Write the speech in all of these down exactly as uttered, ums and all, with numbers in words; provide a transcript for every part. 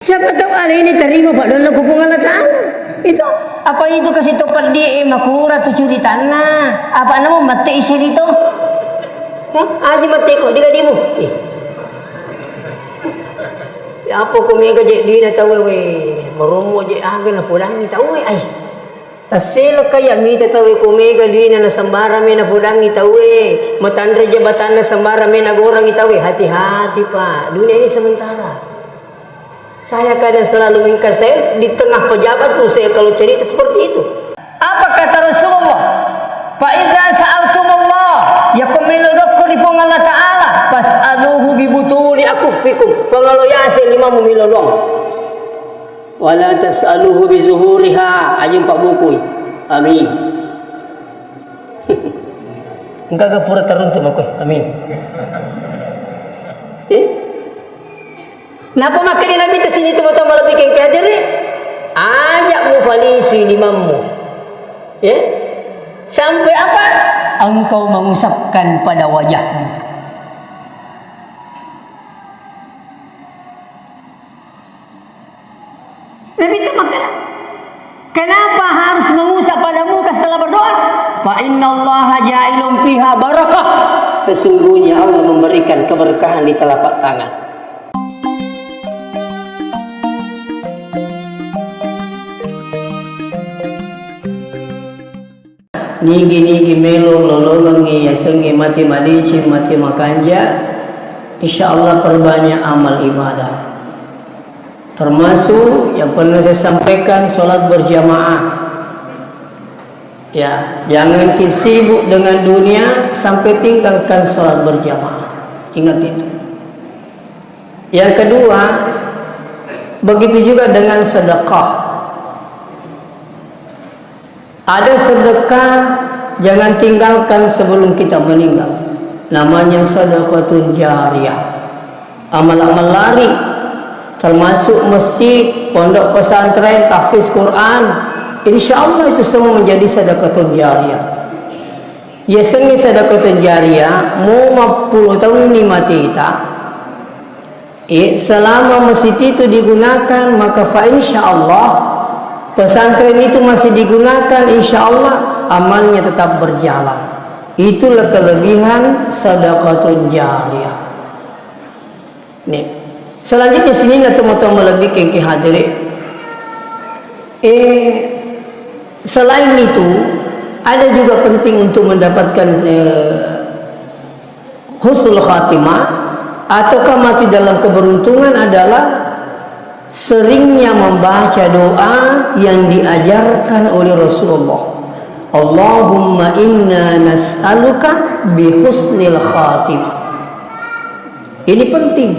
Siapa tahu alena tarima padonna ku Puang Allah Ta'ala. Itu. Apa itu kasi to peddi e makura tu curitanna. Apa namo mate isi rito. Hah? Aji mate ko di gadimu. Eh. Ya apa ko mega je dina tau e we. Meromo je aga na podangi tau e ai. Tasselo kaya mita tau e ko mega duina na sembarang me na podangi tau e. Matanre jabatanna sembarang me na gorangi tau e. Hati-hati, Pak. Dunia ini sementara. Saya kadang selalu mengingkar saya di tengah pejabat pun saya kalau cerita seperti itu. Apa kata Rasulullah? Fa idza sa'altumullah, yako melo dokko ri Puang Allah Ta'ala, fas'aluhu bi butuni akuffikum. Pangalo yase limamu melo doang. Wala tas'aluhu bi zuhuriha, aja empat bukui. Amin. Engka ga pura taruntu mako. Amin. Eh? Napa makkeda Nabi ta sini tomatoa malebbi kengke hadere? Aja mufalisui limammu. Ya? Sampai apa? Engkau mengusapkan pada wajahmu. Nabi ta makkeda, kenapa harus mengusap pada muka setelah berdoa? Fa innallaha ja'ilun fiha barakah. Sesungguhnya Allah memberikan keberkahan di telapak tangan. Nigi-nigi melo lolongengngi yasengnge mate madeceng, mate makanja, insya Allah perbanyak amal ibadah. Termasuk yang pernah saya sampaikan, sholat berjamaah. Ya, jangan ki sibuk dengan dunia sampai tinggalkan sholat berjamaah. Ingat itu. Yang kedua, begitu juga dengan sedekah. Ada sedekah, jangan tinggalkan sebelum kita meninggal. Namanya sedekatun jariyah. Amal-amal lari, termasuk masjid, pondok pesantren, tahfiz Quran. Insya Allah itu semua menjadi sedekatun jariyah. Yasengnge sedekatun jariyah, mu mappulo taunni mateta, eh, selama masjid itu digunakan, maka fa insya Allah, pesantren itu masih digunakan, insya Allah, amalnya tetap berjalan. Itulah kelebihan sedekatun jariyah. Nih, selanjutnya sininna tomatoa malebbi kengke hadere. Eh, selain itu, ada juga penting untuk mendapatkan, eh, husnul khatimah ataukah mati dalam keberuntungan adalah seringnya membaca doa yang diajarkan oleh Rasulullah. Allahumma inna nas'aluka bi husnil khatimah. Ini penting.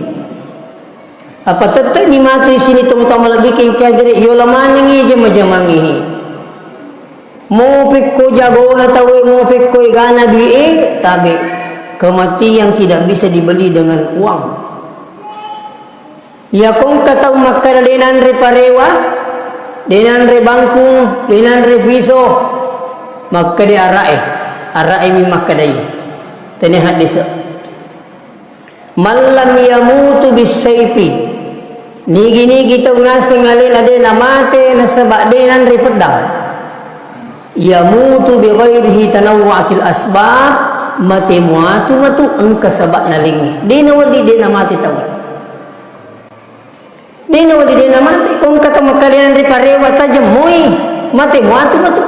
Apa tette'ni matu isini tomatoa malebbi kengke hadere, yola manengngi je majamangngi. Mo pekko jagona tauwe, mo pekko egana dui'e, tabe. Kematian tidak bisa dibeli dengan uang. Iya ko engka tau makkeda de nanre parewa, de nanre bangkung, de nanre piso, makkeda ara'e, ara'e mi makkedai. Tania haddese. Mallam yamutu bissaifi. Nigi-nigi tau naseng alena de namate nasaba de nanre peddang. Yamutu bi ghairihi tanawwa'atil asbab, mate muatu matu engka saba'na laingnge. De nawedding de namate tau. De nawedding de namate, ko engka tau makkeda de nanre parewa tajeng moi, mate muatu matu.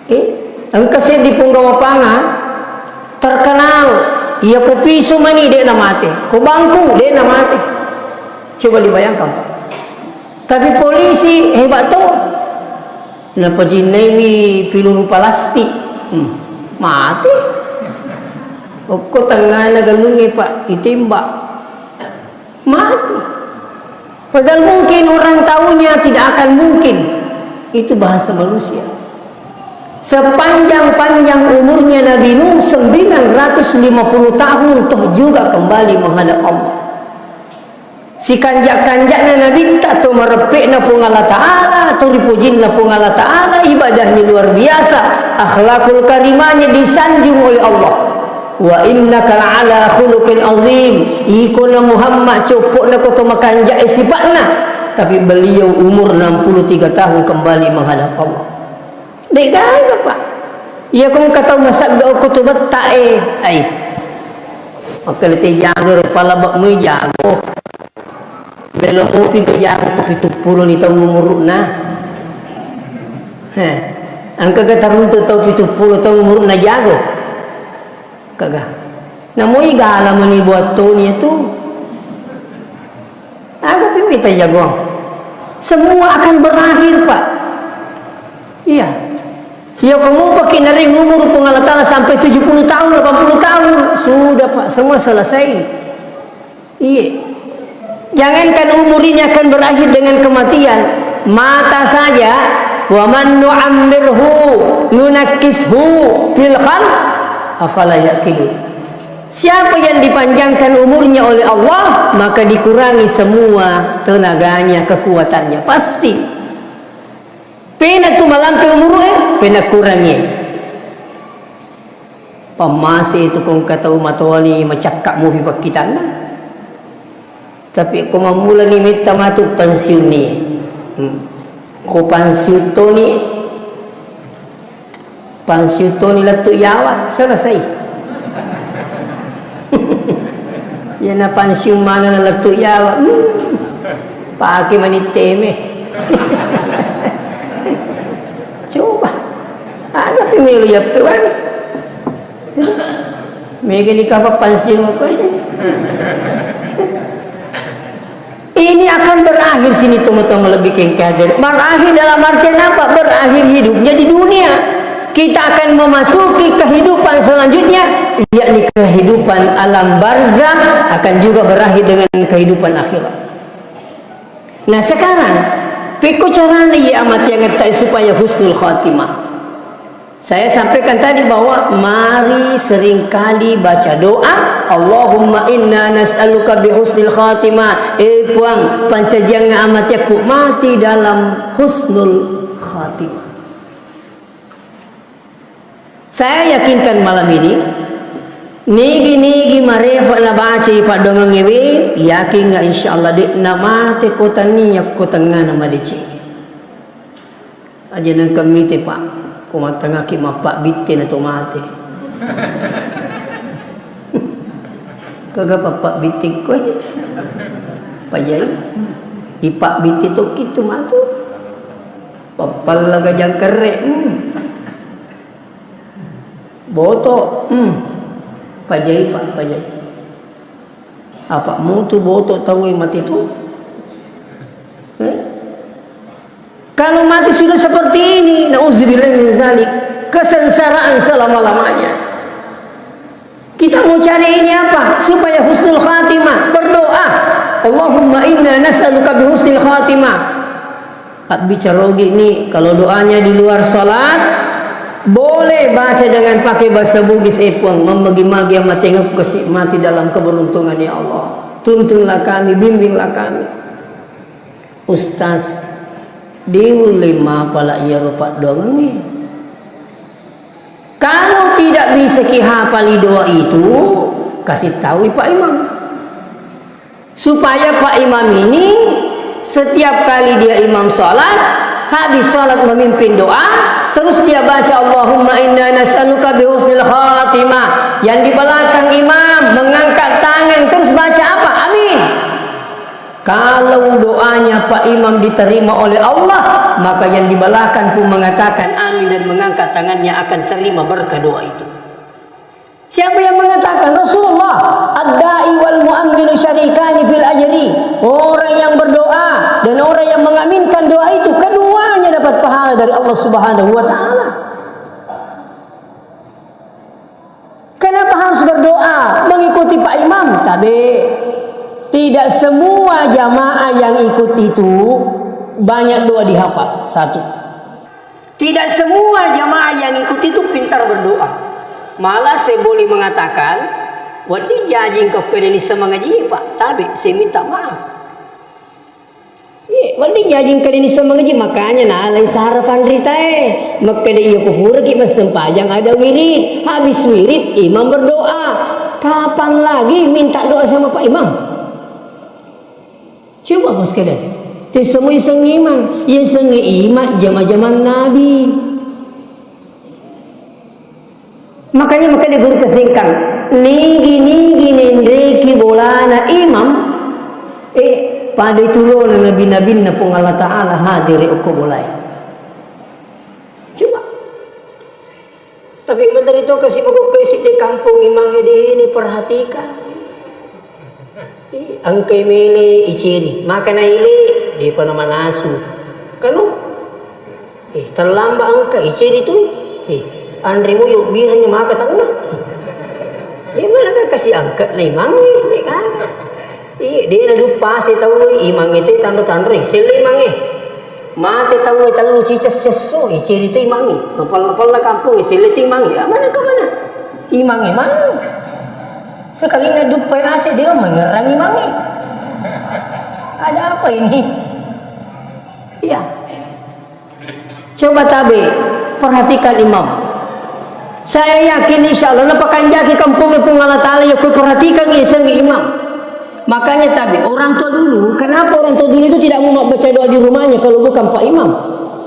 Eh, engka seddi punggawa panga terkenal, iya ko piso mani de namate, ko bangkung de namate. Coba dibayangkan, Pak. Tapi polisi hebat to. Napajinnaiwi peluru plastik. Hmm, mate. Okko tengngana galungnge, Pak, itembak. Mati. Padahal mungkin orang tahunya tidak akan mungkin. Itu bahasa manusia. Sepanjang-panjang umurnya Nabi Nuh, sembilan ratus lima puluh tahun, toh juga kembali menghadap Allah. Sikanja-kanjana Nabitta, to mareppe'na Puang Allah Ta'ala, to ripujinna Puang Allah Ta'ala, ibadahnya luar biasa, akhlakul karimahnya disanjung oleh Allah. Wa innaka la'ala khuluqin azim. Iko na Muhammad, coppo'na ko to makanja'e sipa'na, tapi beliau umur enam puluh tiga tahun kembali menghadap Allah. De'gaga, Pak. Iya ko engka tau masagga okko tu betta'e. Ai. Makkalete jago ro, palabak mui jago. Melo mopi ko jago ko pitu pulo ni taung umuru'na. He. Engkaga taruntu tau pitu pulo taung umuru'na jago? Engkaga. Namoi gala mani buat toni itu. Aga pi mita jagoang. Semua akan berakhir, Pak. Iya. Ya, kamu pakai nering umur Puang Allah Ta'ala sampai tujuh puluh tahun, delapan puluh tahun. Sudah, Pak. Semua selesai. Iya. Jangankan umur ini akan berakhir dengan kematian, mata saja, "Wa man nu'ammirhu nunakkishu fil khalq, afala ya'qilun." Siapa yang dipanjangkan umurnya oleh Allah, maka dikurangi semua tenaganya, kekuatannya. Pasti. Pena tu malampe umur e, pena kurangi. Pammase tu ko engka tau matoani macakka mufi pakkitanna. Tapi ko mammulani metta matu pensiun ni. Hmm. Ko pensiun toni, pensiun toni lettu yawa, selesai. Iyana pensiun mana na lettu yawa. Hmm. Pake mani teme. Coba. Aga pi melo yappe wani. Mega ni kapa pensiun ko ini. Ini akan berakhir sini teman-teman lebih kengkadar. Berakhir dalam artian apa? Berakhir hidupnya di dunia. Kita akan memasuki kehidupan selanjutnya, yakni kehidupan alam barzah akan juga berakhir dengan kehidupan akhirat. Nah, sekarang, pekko carana iya amatiangetta supaya husnul khatimah? Saya sampaikan tadi bahwa mari seringkali baca doa, "Allahumma inna nas'aluka bi husnil khatimah." Eh, Puang, pancajiang amatiakku mati dalam husnul khatimah. Saya yakinkan malam ini, nigi-nigi marefa nabacai paddoangengngewe, yakinga insyaallah de' namate ko tania ko tengngana madeceng. Aja nengka mite, Pak, ko mattangaki mappabbitte na to mate. Kaga pappabbitte koe? Pajai. Ipabbitte tokki tu matu. Pappallaga jangkerre. Hmm. Boto, hmm. Pajai, Pak, pajai. Apa mutu boto tauwe mate tu? Eh? Kalau mati sudah seperti ini, nauzubillah min zalik, kesengsaraan selama-lamanya. Kita mau cari ini apa? Supaya husnul khatimah, berdoa. Allahumma inna nas'aluka bi husnil khatimah. Abbicara ogi ni, kalau doanya di luar salat, boleh baca dengan pakai bahasa Bugis, eh Puang, mammagi-magi yang mati, kasi mati dalam keberuntungan, ya Allah. Tuntunlah kami, bimbinglah kami. Ustaz, diulle mapala iyaro paddoangengnge. Kalau tidak bisa kihafali doa itu, kasih tahu Pak Imam. Supaya Pak Imam ini setiap kali dia imam salat, habis salat memimpin doa, terus dia baca, "Allahumma inna nas'aluka bi husnil khatimah." Yang di belakang imam mengangkat tangan, terus baca apa? Amin. Kalau doanya Pak Imam diterima oleh Allah, maka yang di belakang pun mengatakan amin dan mengangkat tangannya akan terima berkah doa itu. Siapa yang mengatakan? Rasulullah. "Ad-da'i wal mu'amminu syarikani fil ajri." Orang yang berdoa dan orang yang mengaminkan doa itu, keduanya dapat pahala dari Allah Subhanahu wa Ta'ala. Kenapa harus berdoa mengikuti Pak Imam? Tabe, tidak semua jamaah yang ikut itu banyak doa dihafal. Satu. Tidak semua jamaah yang ikut itu pintar berdoa. Malah saya boleh mengatakan, wedding jaji engkau kena ni semangaji, Pak. Tabe, saya minta maaf. Iya, Wedding jaji engka deni semmengeji, makanya nalai sara panritae. Makkeda iya ko puraki massempajang ada wirid. Habis wirid, imam berdoa. Kapan lagi minta doa sama Pak Imam? Coba, Bos, kalian. Tesemui sengi imang. Iya sengi imang jama-jaman Nabi. Makanya, makanya guru kesingkang. Nigi-nigi nenreki bolana imam, eh, pada itu lona nabi-nabinna Puang Allah Ta'ala hadir okko bolai. Coba. Tapi menteri to kasi pokok ke sidde kampung imang ini perhatikan. Eh, engkai mele iceri, maka naile, depa namanasu. Kanu, eh, terlambat engka iceri tu. Eh, anre mo yo birnya maka tangnga. Dia mana ka kasi angkat na imangi, dek kagak. Eh, dia na dupa se tau imangi tu tanro-tanro, eh, selle imangi. Mate tau tellu cicak sesso, eh, ceri tu imangi. Pella-pella kampung, eh, selle tu imangi. Ya, mana ke mana? Imangi mana? Sekalinya dupa ase, dia mengerang imangi. Ada apa ini? Iya. Coba tabe, perhatikan imam. Saya yakin insya Allah, lepakan jaki kampungnya Puang Allah Ta'ala, ya, kau perhatikan ya, sang imam. Makanya tabe, orang tua dulu, kenapa orang tua dulu itu tidak mau baca doa di rumahnya kalau bukan Pak Imam?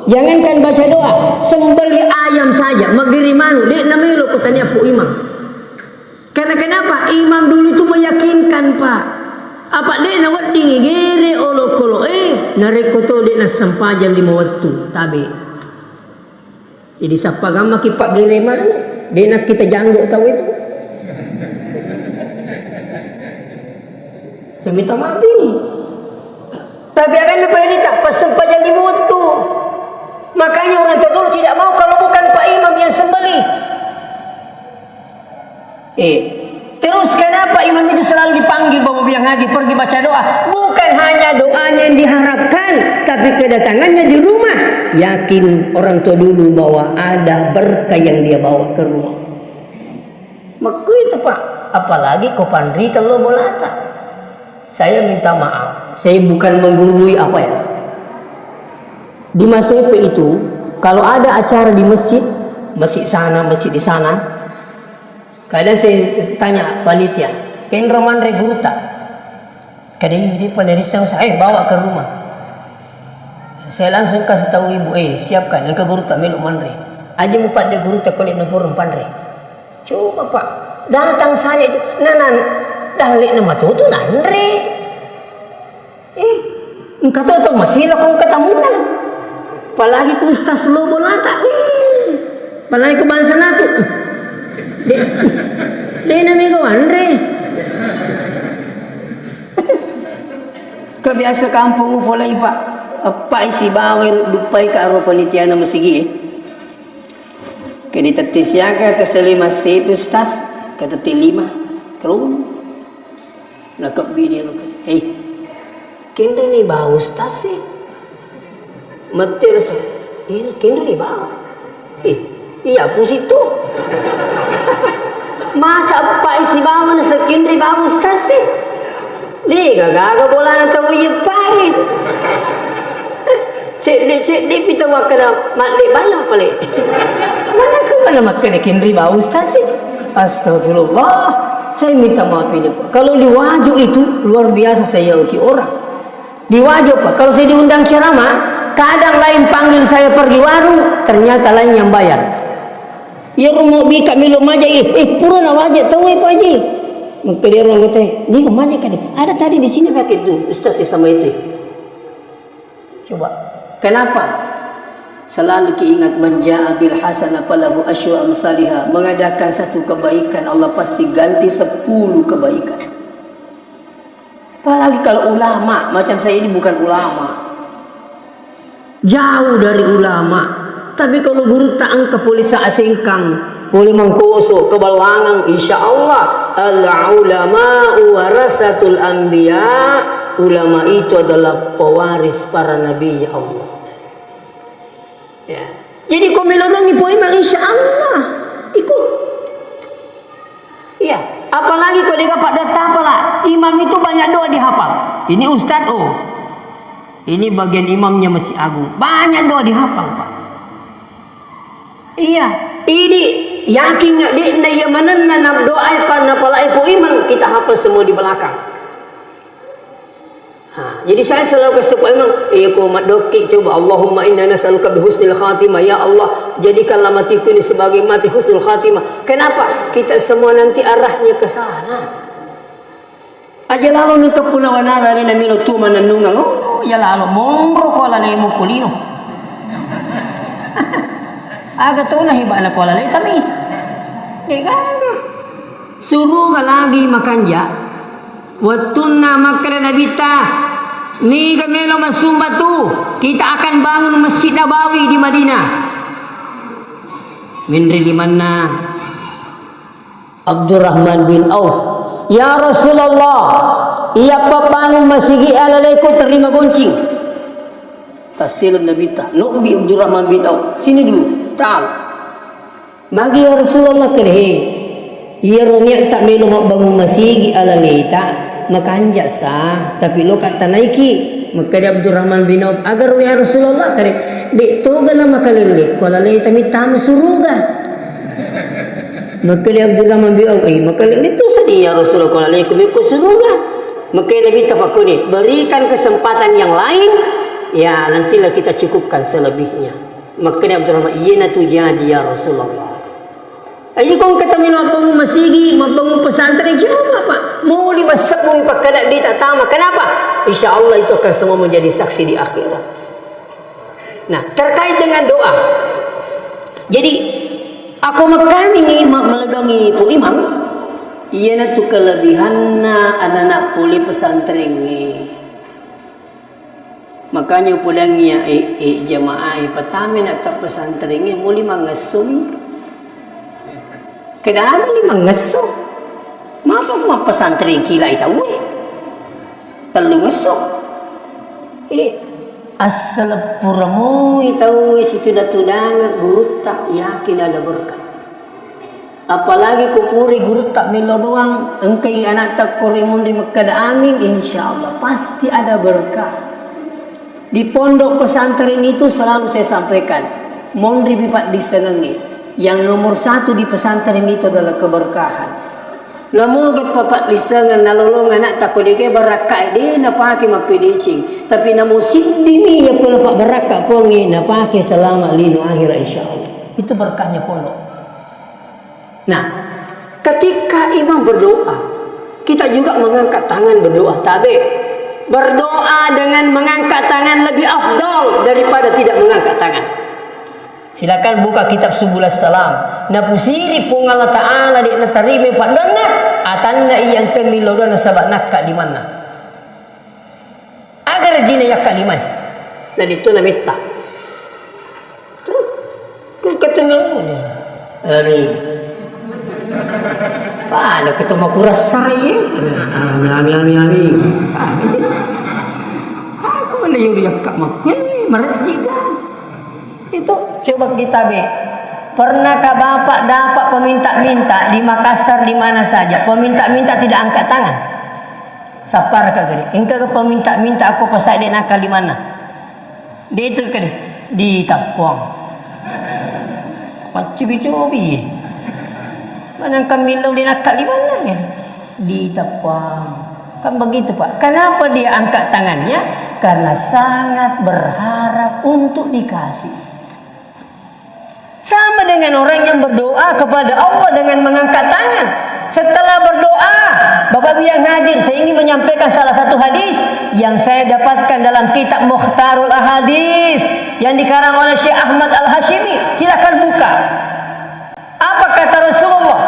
Jangankan baca doa, sembelih ayam saja, magiri manu, dek namelo kotanya Pak Imam. Karena kenapa? Imam dulu itu meyakinkan, Pak. Apa dek nawedding gere olokolo, eh, narekko to dek nassempajang lima wettu, tabe. Jadi sappa gammaki paggere manu, dena kita janggo tau itu. Saya minta maaf ini. Tapi akan apa ini tak pasang pajang di mutu. Makanya orang tua dulu tidak mau kalau bukan Pak Imam yang sembelih. Eh, terus kenapa imam itu selalu dipanggil Bapak bilang haji pergi baca doa? Bukan hanya doanya yang diharapkan, tapi kedatangannya di rumah. Yakin orang tua dulu bahwa ada berkah yang dia bawa ke rumah. Makku itu, Pak, apalagi ko panrita lo bolata. Saya minta maaf, saya bukan menggurui apa ya. Di Masepe itu, kalau ada acara di masjid, masjid sana, masjid di sana, kadang saya tanya panitia, "Kenro manre guruta?" Kadang ini penerisa saya, "Eh, bawa ke rumah." Saya langsung kasih tahu ibu, "Eh, siapkan, engka guruta melo manre." Aja mupadde guruta kole nempurung panre. Coba, Pak, datang saja itu, nanan, dalle nama tutu nanre. Eh, engka to tau masila ko engka tamunna. Apalagi ku ustaz lo bolata. Eh, apalagi ku bangsa naku. De, de na mega wanre. Kebiasa kampung upolai, Pak. Apa isi bawa dupai ka aro panitiana masigi, eh. Ke ditetti siaga, ke selima sibu, Ustaz, ke tetti lima. Terus. Nakebbi dia, "Hei, kendoni bau, Ustaz, sih?" Mette rasa, "Ini kendoni bau." "Eh, iya, aku situ." Masa eppa isi bau na sekendri bau, Ustaz, sih? Dega gaga bolana tau iyeppai. Cedde-cedde pi tau wakkeda madde bana pale. Mana ke mana makkeda kinri bau, Ustaz, sih? Astagfirullah. Saya minta maaf ini, Pak. Kalau di Wajo itu luar biasa saya yauki orang. Di Wajo, Pak. Kalau saya diundang ceramah, kadang lain panggil saya pergi warung, ternyata lain yang bayar. Iya, rumah bika melo maja, eh, eh, pura na waja tau, eh, Pak Haji. Makkeda ro anggota, "Dia kemana kali? Ada tadi di sini pakai itu, Ustaz, ya, sama itu." Coba, kenapa? Selalu kiingat, "Man jaa bil hasanah falahu asyru amsaliha." Mengadakan satu kebaikan, Allah pasti ganti sepuluh kebaikan. Apalagi kalau ulama, macam saya ini bukan ulama. Jauh dari ulama. Tapi kalau guru tak engka pole sa asengkang, pole mangkoso, kebalangang, insya Allah, al ulama warasatul anbiya, ulama itu adalah pewaris para nabinya Allah. Ya. Jadi, ko melonongi poimang, insya Allah, ikut. Iya. Apalagi ko dega pada tapala, imam itu banyak doa dihafal. Ini ustaz, oh. Ini bagian imamnya Masjid Agung. Banyak doa dihafal, Pak. Iya, ini yakin nggak, de'na iya manenna na doa, Pak, napalai Pak Imam, kita hafal semua di belakang. Nah, jadi saya selalu kasih Pak Imam, iya, ko madokki coba, "Allahumma inna nas'aluka bi husnil khatimah." Ya Allah, jadikanlah matiku ini sebagai mati husnul khatimah. Kenapa? Kita semua nanti arahnya ke sana. Aja lalo nengka puna wanana alena melo tu manennungeng. Oh, ya lalo monro ko alalemu kulino. Aga tona hebana ko alaleta mi. Degaga. Suruga lagi makanja. Wettunna makkeda Nabitta, niga melo massumba tu, kita akan bangun Masjid Nabawi di Madinah. Menri limanna Abdurrahman bin Auf, "Ya Rasulullah, iya pabbangung masigi alaleku terima goncing." Tasseleng Nabitta, nobbi Abdurrahman bin Auf, "Sini dulu, ta'al." "Magi ya Rasulullah?" Kede, "He, iyaro niatta melo mabbangung masigi alaleta, makanja sa, tapi loka tanaiki." Makkeda Abdurrahman bin Auf, "Agar ya Rasulullah?" Kede, "De toga na makalelle ko alaleta mittama suruga." Makkeda Abdurrahman bin Auf, "Eh, makalelle tu sadi ya Rasulullah ko alaleku mekko suruga." Makkeda Nabitta pakkoni, "Berikan kesempatan yang lain, ya nantilah kita cukupkan selebihnya." Makkeda Abdurrahman, "Iyena tu jaji ya Rasulullah." Jadi ko engka tau melo mabbangung masigi, mabbangung pesantren, coba, Pak. Muli massebbu pakkeda de tattama. Kenapa? Insya Allah itu akan semua menjadi saksi di akhirat. Nah, terkait dengan doa. Jadi, ako makkani ni ma-, maledongi Pu Imang, iyanatu kelebihanna anak-anak pole pesantrengnge. Makanya upodangngi, eh, eh, jamaah, eh, patame na ta pesantrengnge, muli mangessomi. Kedani mangesso. Mapa mappesantreng kilai tauwe? Tellu ngesso. Eh, assaleppuramoi tauwe situda-tudangeng gurutta, yakin ada berkah. Apalagi ko puri gurutta melo doang, engkai anakta kore monri makkeda amin, insya Allah pasti ada berkah. Di pondok pesantren itu selalu saya sampaikan, monri pi paddissengengnge, yang nomor satu di pesantren itu adalah keberkahan. Namoga papaddissengeng nalolong anakta ko degae barakkae, de napake mappedeceng, tapi namo siddimi yakko napabbarakka Puangnge, napake selama lino akhirat, insya Allah. Itu berkahnya pondok. Nah, ketika imam berdoa, kita juga mengangkat tangan berdoa. Tabe, berdoa dengan mengangkat tangan lebih afdal daripada tidak mengangkat tangan. Silakan buka kitab Subulus Salam. Napusiri Puang Allah Ta'ala de natarima paddanna, atanna iya engka millau doa nasaba nakka limanna. Aga rejjina yakka limai. Naditu nametta. Tuh, ku ketemu. Amin. Pada ketemu kurasai. Amin, amin, amin, amin. Amin. Aku mana yuri yakka makkui, marejjiga. Itu coba kita be. Pernahkah Bapak dapat peminta-minta di Makassar, di mana saja? Peminta-minta tidak angkat tangan. Sapparaka gare. Engka ke peminta-minta aku pasai de nakka limanna. De itu kali. Ditappuang. Maccubi-cubi. Mana engka millau de nakka limanna kan? Ditappuang. Kan begitu, Pak. Kenapa dia angkat tangannya? Karena sangat berharap untuk dikasih. Sama dengan orang yang berdoa kepada Allah dengan mengangkat tangan. Setelah berdoa, Bapak Ibu yang hadir, saya ingin menyampaikan salah satu hadis yang saya dapatkan dalam kitab Mukhtarul Ahadits yang dikarang oleh Syekh Ahmad Al-Hashimi. Silakan buka. Apa kata Rasulullah?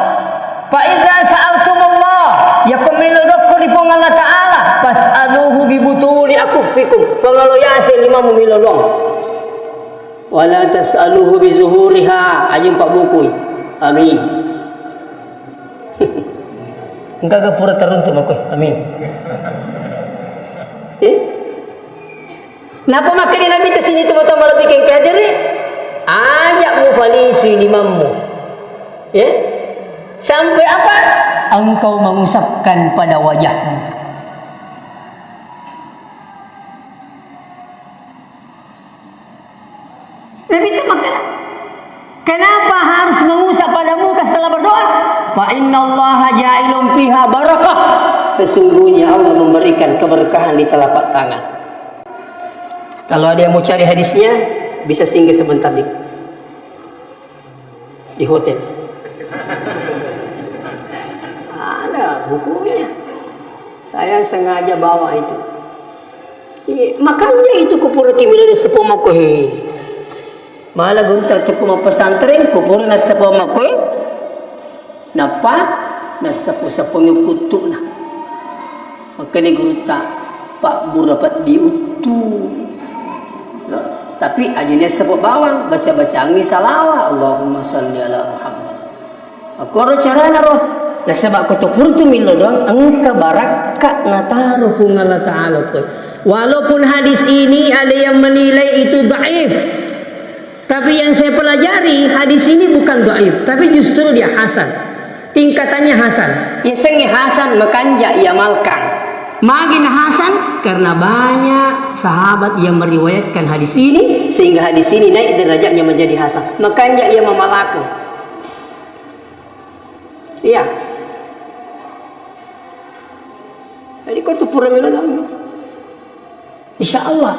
"Fa idza sa'altumullah," yakko melo doa ko ri Puang Allah Ta'ala, "fas'aluhu bi butuni akuffikum." Pangalo yase limamu melo doang. "Wala tas'aluhu bi zuhuriha," aja mpabukui. Amin. Engka ga pura taruntu makoi. Amin. Eh? Napa makkeda Nabi, tasini tu mata malebbi kengke hadiri? Aja mufalisui limammu. Ya? Sampai apa? Engkau mengusapkan pada wajahmu. Nabitta makkeda, "Kenapa harus mengusap pada muka setelah berdoa?" "Fa innallaha ja'ilun fiha barakah." Sesungguhnya Allah memberikan keberkahan di telapak tangan. Kalau ada yang mau cari hadisnya, bisa singgah sebentar di, di hotel. Ada bukunya. Saya sengaja bawa itu. Iya, makanya itu kupura kimila di sepo mako he. Mala gurutta tukku mappesantren, kupura nassapo mako he. Nappa nassapo-sapongi kuttu'na. Makkeda gurutta, "Pabbura peddi uttu." No? Tapi aja nassapo bawang, baca-bacangi salawa, "Allahumma salli ala Muhammad." Akkoro carana ro. Nasaba ko to furtu millo doang, engka barakka nataro Puang Allah Ta'ala koe. Walaupun hadis ini ada yang menilai itu dhaif, tapi yang saya pelajari, hadis ini bukan dhaif, tapi justru dia hasan. Tingkatannya hasan. Yasengnge hasan makanja iamalkan. Magena hasan? Karena banyak sahabat yang meriwayatkan hadis ini, sehingga hadis ini naik derajatnya menjadi hasan. Makanja ia mamalakeng. Iya. Jadi ko tu pura melo nang. Insya Allah.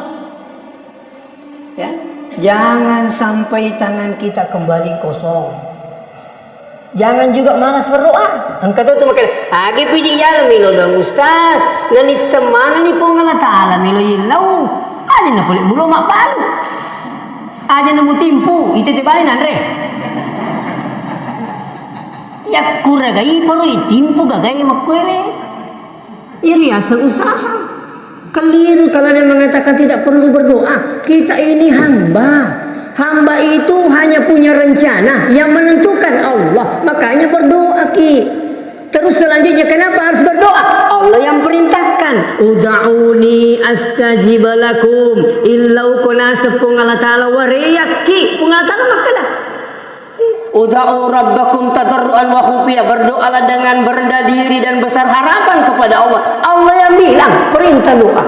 Ya. Jangan sampai tangan kita kembali kosong. Jangan juga malas berdoa. Engka tu tu makkeda, "Agi piji jalan melo doang, Ustaz. Nani semana ni Puang Allah Ta'ala melo yillau." Aja na pole mulo mabbalu. Aja na mutimpu, ite te bali nanre. Yakkura gai poro itimpu gagai makkuewe. Iri asal usaha. Keliru kalau ada yang mengatakan tidak perlu berdoa. Kita ini hamba. Hamba itu hanya punya rencana, yang menentukan Allah. Makanya berdoa ki. Terus selanjutnya kenapa harus berdoa? Allah yang perintahkan. "Ud'uni astajib lakum." Illau kona sepung Allah Ta'ala wareyakki. Pung Allah Ta'ala makkeda. "Ud'u rabbakum tadarruan wa khufiyah." Berdoalah dengan merendah diri dan besar harapan kepada Allah. Allah yang bilang, perintah doa.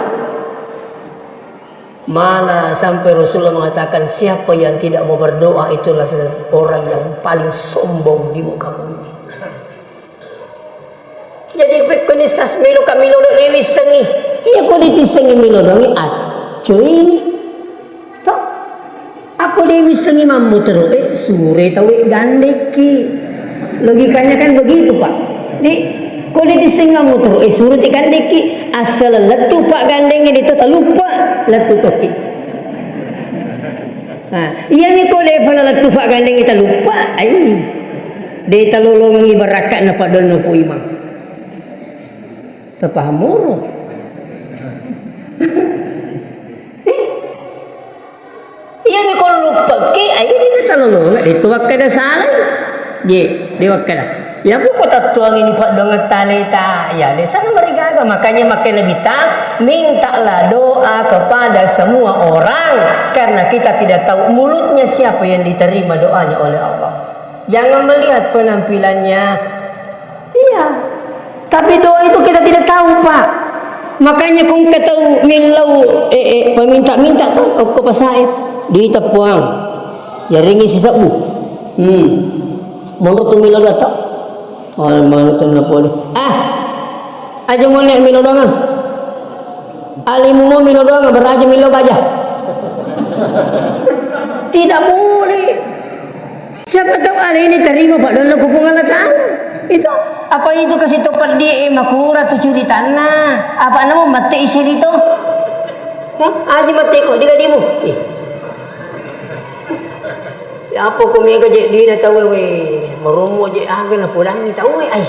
Malah sampai Rasulullah mengatakan, "Siapa yang tidak mau berdoa, itulah orang yang paling sombong di muka bumi." Jadi, pekkoni sas melo ka melo do dewi sengi. Iya ko ditissengi melo dongi accoini. To? Ako dewi sengi mammotoro, eh, sure tawe gandekki. Logikanya kan begitu, Pak. Di, ko ditissengi mammotoro, eh, sure te gandekki. Asal lettu, Pak, gandengnya di to taluppa, lettu tokki. Nah, iya mi ko de fana lettu, Pak, gandengnya taluppa, ai. De talolongengi barakka na padonno pu imang. Tapaham moro. Eh, iya mi ko luppaki, ayo di talolonga, de tu wakkada salai. Ye, de wakkada. Ya buku tattuang ini paddoang taleta. Ya, de sana marigaga. Makanya makai Nabi ta, mintalah doa kepada semua orang karena kita tidak tahu mulutnya siapa yang diterima doanya oleh Allah. Jangan melihat penampilannya. Iya. Tapi doa itu kita tidak tahu, Pak. Makanya kong ketau millau, eh, eh, peminta-minta tuh, okko pasae. Di tepuang. Jaringi sisebbu. Hmm. Menurut tu millau datang. Oh, menurut tu napoli. Ah. Aja ngone millau doangan. Alimu mau millau doangan, beraja millau baja. Tidak boleh. Siapa tahu ale ini terima paddoanna ku Puang Allah Ta'ala. Itu. Apa itu kasih to peddi, eh, makura tu curitanna. Apa namu mate isi rito? Hah? Aji mate ko, di gadimu. Ih. Ya apa ko mega je dina tawe we. Meromo je aga na podangi tawe, ai.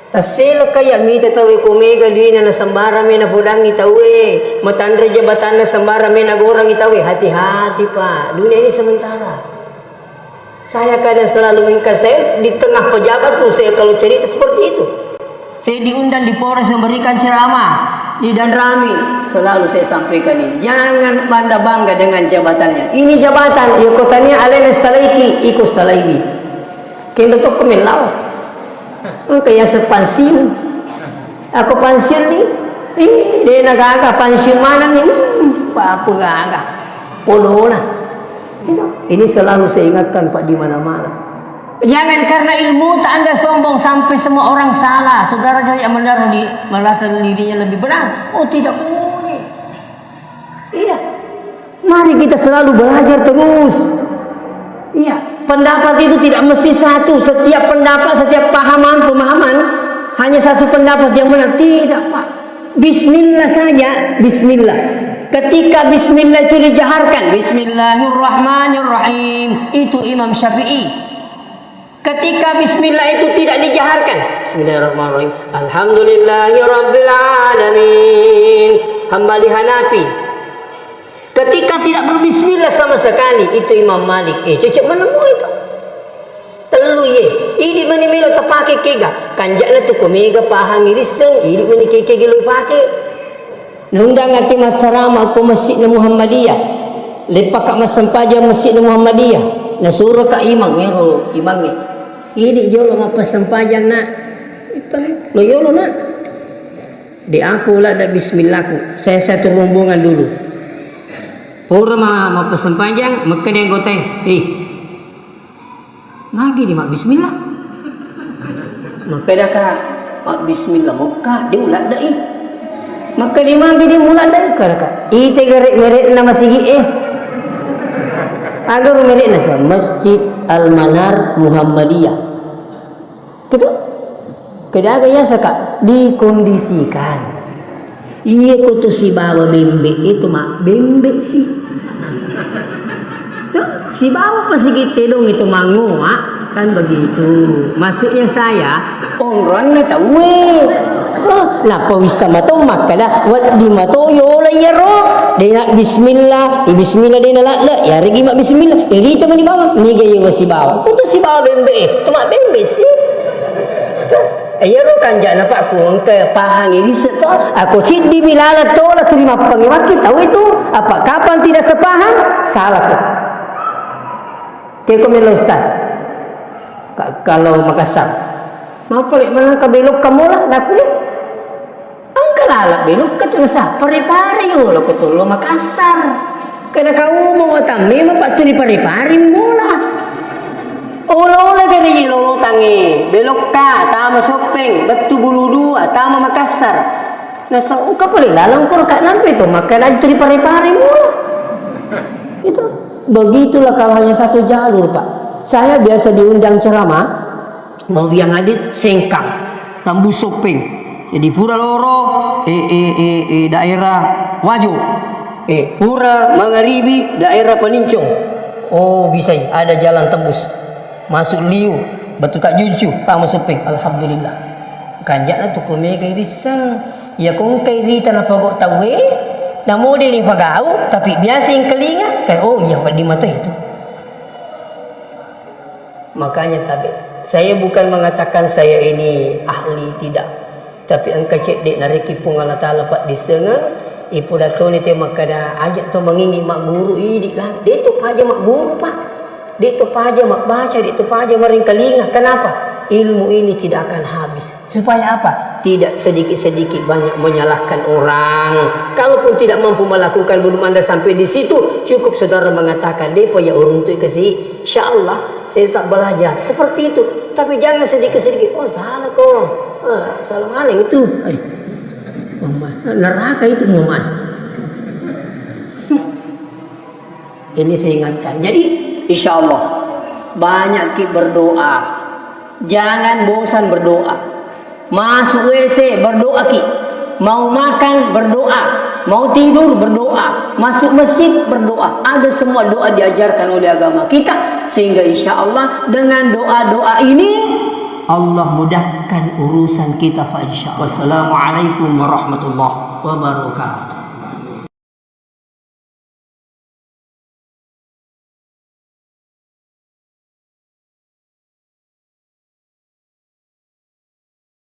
Tasselo kaya mita tauwe ko mega duina na sembarang me napodangi tauwe, matanre jabatanna sembarang me nagorangi tauwe. Hati-hati, Pak. Dunia ini sementara. Saya kadang selalu mengingat saya di tengah pejabat pun saya kalau cerita seperti itu. Saya diundang di Polres memberikan ceramah di Danramil, selalu saya sampaikan ini. Jangan bangga-bangga dengan jabatannya. Ini jabatan, ya kotanya alena salaiki, iko salaiwi. Kendo tokko mellau. Engka yaseng pensiun. Ako pensiun ni, ih, de na gaga pensiun maneng ni. Hmm, apa gaga. Podona. Ini selalu saya ingatkan, Pak, di mana-mana. Jangan karena ilmu tak Anda sombong sampai semua orang salah. Saudara saja yang merasa di-, merasa dirinya lebih benar. Oh, tidak boleh. Iya. Mari kita selalu belajar terus. Iya. Pendapat itu tidak mesti satu. Setiap pendapat, setiap pahaman, pemahaman, hanya satu pendapat yang benar. Tidak, Pak. Bismillah saja, bismillah. Ketika bismillah itu dijaharkan, "Bismillahirrahmanirrahim," itu Imam Syafi'i. Ketika bismillah itu tidak dijaharkan, "Bismillahirrahmanirrahim, Alhamdulillahirabbilalamin," Hambali Hanafi. Ketika tidak berbismillah sama sekali, itu Imam Malik. Eh, cocok menemu itu. Tellu iye, idi mani melo tapake kega, kanja'na tu ko mega pahangi risseng, idi mani kekege lo pake. Naundang ati maccarama ko masjidna Muhammadiyah. Leppaka massempajang masjidna Muhammadiyah. Nasuroka imang, ero imangnge. Idi jolo mappasempajang, Nak. Ipang, lo yolo, Nak. De aku ladda bismillaku. Saya satu rombongan dulu. Pura ma-, mappasempajang, makkeda anggotae, "Eh, magi di mabbismillah?" Makkedaka, "Mabbismillah mokka, de uladde'i." Makkeda, "Magi de muladde'i?" Kadaka, "Ite gare-gare'na masigi e." Aga ro mere'na sa, Masjid Al Manar Muhammadiyah. Gitu? Kedaga ya saka dikondisikan. Iya, ko tu sibawa bembe itu, Mak, bembe sih. Tuh, sibawa pasigi tedong itu mangoa, kan begitu. Maksudnya saya, onroanna tauwe. Tuh, napa wissa mato makkada, weddi mato yola iyaro. Dena bismillah, i bismillah dena ladde, ya regi mak bismillah. Iri itu mani bawang, niga yewa sibawa. Ko tu sibawa bembe, tu mak bembe sih. Tuh. Iyaro kanja'na, Pak, ku engka pahangi risseng to, ako ciddi mi laleng tola tuli mappangi wakki tau itu, apa kapang tidak sepaham, salah ko. Keko melo Ustaz. Ka-, kalau Makassar. Mapale manang ka belokka mola, nakui. Engka laleng belokka tu nasa, pare-pare yolo ko tollo Makassar. Kena kau mau tamme mapattuni pare-pare mola. Ola-ola gare lolotangnge, belokka, tama Soppeng, bettu Bulu Dua, tama Makassar. Nasa engka pale laleng koro ka nampe to, makkeda tu ripare-pare mula. Itu. Begitulah kalau hanya satu jalur, Pak. Saya biasa diundang ceramah, mau yang hadir Sengkang, Tambu Soppeng. Jadi pura loro, eh, eh, eh, eh, daerah Wajo. Eh, pura mangaribi daerah Panincong. Oh, bisa, ada jalan tembus. Masuk liu, batu tak juncu, tama Soppeng. Alhamdulillah. Kanja'na tu ko mega irisseng. Iya ko engka irita napago tauwe, namo de ni pagau, tapi biasa engkalinga, kan, oh iya, wedding mato itu. Makanya tabe, saya bukan mengatakan saya ini ahli, tidak. Tapi engka cedde narekki Puang Allah Taala paddissengeng, ipoda toni te makkada, aja to mangingi magguru idi lah. De to paja magguru, Pak. De to paja mabbaca, de to paja maringkalinga. Kenapa? Ilmu ini tidak akan habis. Supaya apa? Tidak sedikit-sedikit banyak menyalahkan orang. Kalaupun tidak mampu melakukan, belum Anda sampai di situ, cukup saudara mengatakan, "Depa ya uruntu kasi." Insya Allah, saya tetap belajar. Seperti itu. Tapi jangan sedikit-sedikit, "Oh, salah kok. Ah, salah mana itu?" Eh, neraka itu, Muhammad. Ini saya ingatkan. Jadi, insya Allah, banyak ki berdoa. Jangan bosan berdoa. Masuk W C, berdoa ki. Mau makan, berdoa. Mau tidur, berdoa. Masuk masjid, berdoa. Ada semua doa diajarkan oleh agama kita. Sehingga insya Allah, dengan doa-doa ini, Allah mudahkan urusan kita, fa insya Allah. Wassalamualaikum warahmatullahi wabarakatuh.